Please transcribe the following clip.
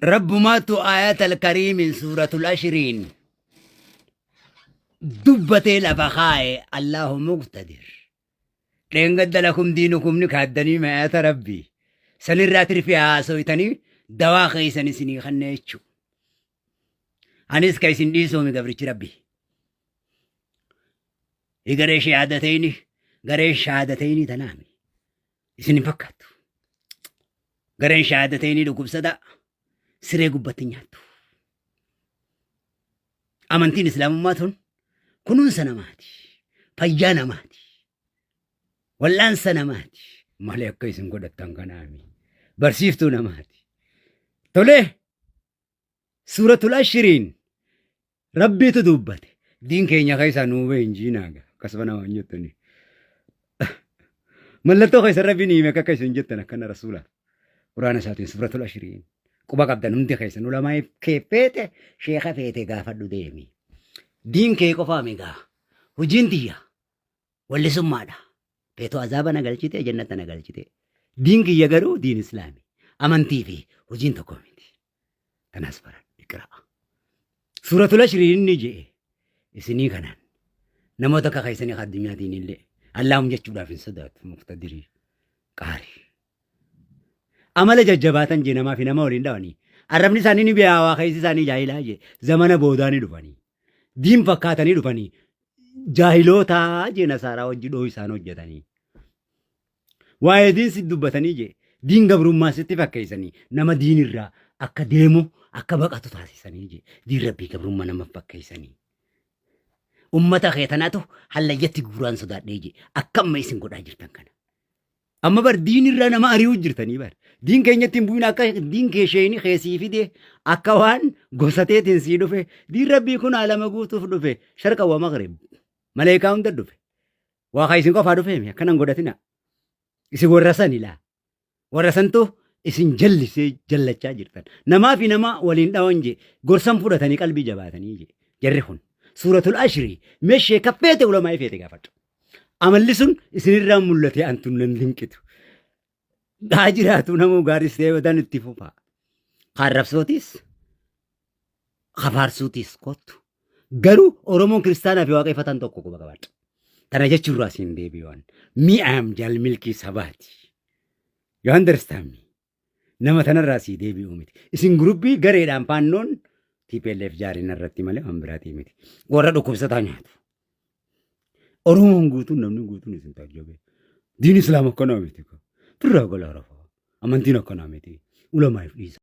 Rabbumaatu aayatal kariimin suuratul ashriin dubbatee lafa kaaye Allahu muqtadir. Dheengadda lakum diinukum ni kaaddanii mi'aata rabbii. Sanirraa tirfii haasoytanii dawaa keessan isinii kanne jechu. Anis ka isin dhiisoomi gabrichi rabbii. Garee shahaadatayni garee shahaadatayni tanaami. Isin hin fakkaattu. Gareen shahaadatayni dhukkubsataa siree gubbatti nyaattu. Amantiin Islaamummaa tun kunuunsa namaati. Fayyaa namaati. Wal'aansa namaati. Malee akka isin godhattan kanaami. Barsiiftuu namaati. Tolee, suuratul ashiriin Rabbiitu dubbate. Diin keenya keessaa nuu bahe hin jiinaaga. Akkasuma nama hin jettanii. Mallattoo keessa Rabbiin hime akka isin jettan akkana rasuulaaf. Quraana isaatiin suuratul ashiriin. Quba qabdan hundi keessan ulamaa kee feete sheeka feete gaafadhu deemi. Diin kee qofaa migaa. Hojiin tiyya wallisummaadha. Feetu azaaba na galchite jannata na galchite. Diin kiyya garuu diin islaami. Amantii fi hojiin tokko miti. Tanaas baradhu iqra'a. Suuratul Ashrii inni je'e isinii kanaan namoota akka keessanii akka addunyaatiin illee Allaahum jechuudhaaf hin sodaatu muqtadirii qaarii. Amala jajjabaatan jee namaa fi nama waliin dhawanii arrabni isaanii ni beekaa keessi isaanii jaahilaa jee zamana boodaa ni dhufanii diin fakkaatanii dhufanii jaahilootaa jee nasaaraa hojii dhoo isaan hojjetanii. Waa'ee diin sitti dubbatanii jee diin gabrummaa sitti fakkeessanii nama diin irraa akka deemu akka baqatu taasisanii jee diin rabbii gabrummaa nama fakkeessanii. Ummata kee tanatu hallayyatti guuraan sodaadhee jee akka amma isin godhaa jirtan kana. Amma bar diin irraa nama ari'uu jirtanii bar. Diin keenyatti hin bu'in akka diin kee sheeyni kee sii fide akka waan gosateetiin sii dhufe diin rabbii kun alama guutuuf dhufe sharqa wa maghrib maleekaa hunda dhufe. Waa ka isin qofaa dhufeemi akkana hin godhatina. Isin warra sani laa. Warra santu isin jallisee jallachaa jirtan. Namaa fi nama waliin dhawan jee gorsan fudhatanii qalbii jabaatanii jee. Jarri kun suuratul ashrii mee sheeka feete ulamaa'ii feete gaafadhu. Amalli sun isinirraa mul'atee antuun nan dinqitu. Haa jiraatu namuu gaaris ta'ee badan itti fufa. Kaarrabsootis kafaarsuutis kottu. Garuu Oromoon kiristaanaa fi waaqeffatan tokko quba qabaadha. Tana jechuurraa siin deebi'an. Me I am jaal milkii sabaati. You understand me? Nama tanarraa sii deebi'uu miti. Isin gurubbii gareedhaan faannoon TPLF jaarina irratti malee waan biraatii miti. Warra dhukkubsataa nyaatu. Oromoon guutuun namni guutuun isin taajjabe. Diin Islaam akkanaa miti. Firraa galaa rafaa. Amantiin akkanaa miti. Ulamaaf dhiisa.